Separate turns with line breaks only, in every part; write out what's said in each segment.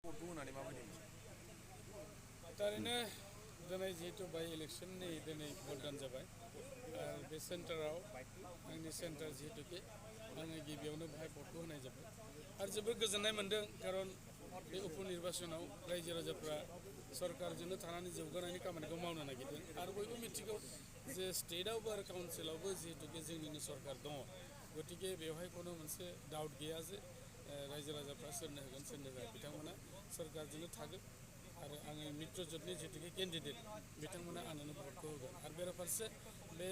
भटखौ होनानै माबायदि
थारैनो दिनै जिहेतु बाइ इलेक्सननि दिनै भटदान जाबाय आरो बे सेन्टाराव आंनि सेन्टार जिहेतुके आङो गिबियावनो बेहाय भटखौ होनाय जाबाय आरो जोबोद गोजोननाय मोन्दों खारन बे उपनिर्बासनाव रायजो राजाफ्रा सरकारजोंनो थानानै जौगानायनि खामानिखौ मावनो नागिरदों आरो बयबो मिथिगौ जे स्टेटआवबो आरो काउन्सिलावबो जिहेतुके जोंनिनो सरकार दङ गतिके बेवहाय खुनु मोनसे डाउट गैया जे रायजो राजाफ्रा सोरनो होगोन सोरनो होआ बिथांमोना सरकारजोंनो थागोन आरो आङो मित्रजोटनि जितुके केन्डिडेट बिथांमोना आंनोनो भटखौ होगोन आरो बेराफारसे बे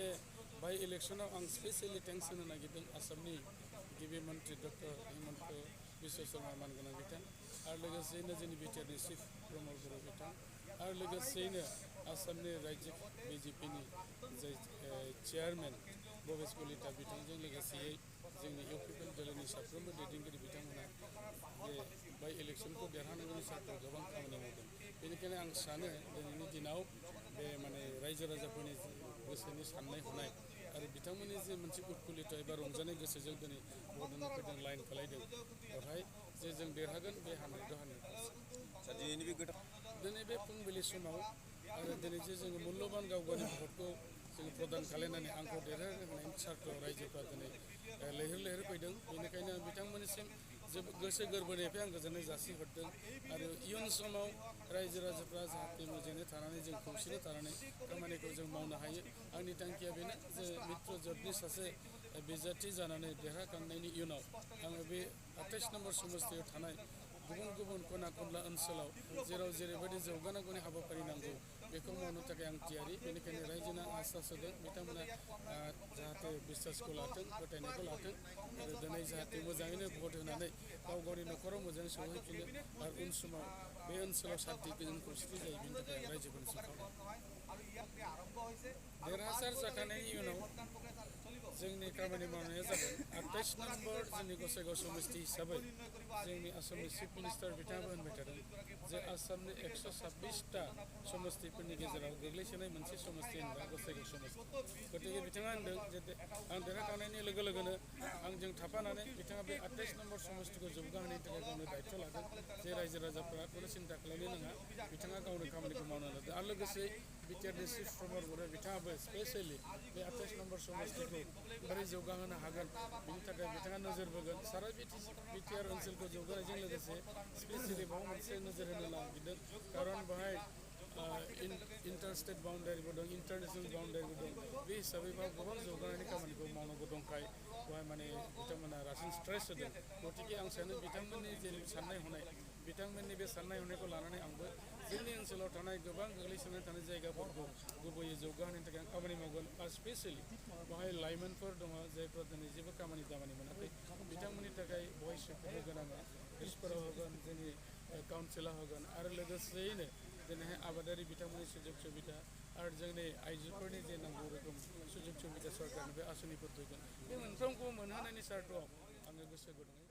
बाइ इलेक्सनाव आं स्पेसियेलि थेंक्स होनो नागिरदों आसामनि गिबि मन्त्रि डक्टर हिमन्त बिश्व शर्मा मानगोनां बिथां आरो लोगोसेयैनो जोंनि बिटिआरनि चिफ प्रमद बर' बिथां आरो लोगोसेयैनो आसामनि रायजो बिजेपिनि जाय चेयारमेन भबेस कलिता बिथांजों लोगोसेयै जोंनि इउ पि पि एल दोलोनि साफ्रोमबो दैदेनगिरि बिथांमोना बे बाइ इलेक्सनखौ देरहानांगौनि सार्थआव गोबां खामानि मावदों बेनिखायनो आं सानो दिनैनि दिनाव बे माने रायजो राजाफोरनि गोसोनि साननाय हनाय आरो बिथांमोननि जे मोनसे उतफुल्लित एबा रंजानाय गोसोजों दिनै भट होनो फैदों लाइन खालायदों बेवहाय जे जों देरहागोन बे 100% दिनै बे फुंबिलि समाव आरो दिनै जे जोङो मुल्यबान गाव गावनि भटखौ जोङो प्रदान खालायनानै आंखौ देरहाहोनायनि सार्थआव रायजोफ्रा दिनै लैहोर लैहोर फैदों बेनिखायनो आं बिथांमोननिसिम जोबोद गोसो गोरबोनिफ्राय आं गोजोननाय जासिहरदों आरो इयुन समाव रायजो राजाफ्रा जाहाथे मोजाङै थानानै जों खौसेयै थानानै खामानिखौ जों मावनो हायो आंनि थांखिया बेनो जे मित्र जथनि सासे बिजाथि जानानै देरहाखांनायनि इयुनाव आङो बे 28 नम्बर समस्तियाव थानाय गुबुन गुबुन खना खनला ओनसोलाव जेराव जेरैबायदि जौगानांगौनि हाबाफारि नांगौ बेखौ मावनो थाखाय आं थियारि बेनिखायनो रायजोना आसास होदों बिथांमोना जाहाथे बिसासखौ लाथों फोथायनायखौ लाथों आरो दिनै जाहाथे मोजाङैनो भट होनानै गाव गावनि न'खराव मोजाङै सौहैफिनो आरो उन समाव बे ओनसोलाव सान्थि गोजोन खौसेथि जायो बेनि थाखाय आं रायजोफोरनिसिम खावलायो देरहासार जाखांनायनि उनाव जोंनि खामानि मावनाया जागोन 28 नम्बर जोंनि गसाइगाव समस्ति हिसाबै जोंनि आसामनि चिफ मिनिस्टार बिथाङाबो होनबाय थादों जे आसामनि 126टा समस्तिफोरनि गेजेराव गोग्लैसोनाय मोनसे समस्ति होनबा गसाइगाव समस्ति गतिके बिथाङा होनदों जे आं देरहाखांनायनि लोगो लोगोनो आंजों थाफानानै बिथाङा बे 28 नम्बर समस्तिखौ जौगाहोनायनि थाखाय गावनो दायथ' लादों जे रायजो राजाफ्रा खुनु सिन्था खालामनो नाङा बिथाङा गावनो खामानिखौ मावनो लादों आरो लोगोसे बिटिआरनि चिफ प्रमद बर' बिथाङाबो स्पेसियेलि बे 28 नम्बर समस्तिखौ बोरै जौगाहोनो हागोन बिनि थाखाय बिथाङा नोजोर बोगोन सारा बिटिआर ओनसोलखौ जौगानायजों लोगोसे स्पेसियेलि बाव मोनसे नोजोर होनो नागिरदों खारन बेहाय इन्टार स्टेट बाउन्डारिबो दं इन्टारनेसनेल बाउन्डारिबो दं बे हिसाबै बाव गोबां जौगानायनि खामानिखौ मावनांगौ दंखाय बेवहाय माने बिथांमोना रासिन स्ट्रेस होदों गतिके आं सानो बिथांमोननि जे साननाय हनाय बिथांमोननि बे साननाय हनायखौ लानानै आंबो जोंनि ओनसोलाव थानाय गोबां गोग्लैसोनानै थानाय जायगाफोरखौ गुबैयै जौगाहोनायनि थाखाय आं खामानि मावगोन आरो स्पेसियेलि बेवहाय लाइमोनफोर दङ जायफ्रा दिनै जेबो खामानि दामानि मोनाखै बिथांमोननि थाखाय भइसफोर होगोन आङो स्कुलाव होगोन जोंनि काउन्सिलाव होगोन आरो लोगोसेयैनो दिनैहाय आबादारि बिथांमोननि सुजुग सुबिदा आरो जोंनि आइजोफोरनि जे नांगौ रोखोम सुजुग सुबिदा सरकारनि बे आसनिफोर होगोन बे मोनफ्रोमखौ मोनहोनायनि सार्थआव आङो गोसो गुदुङै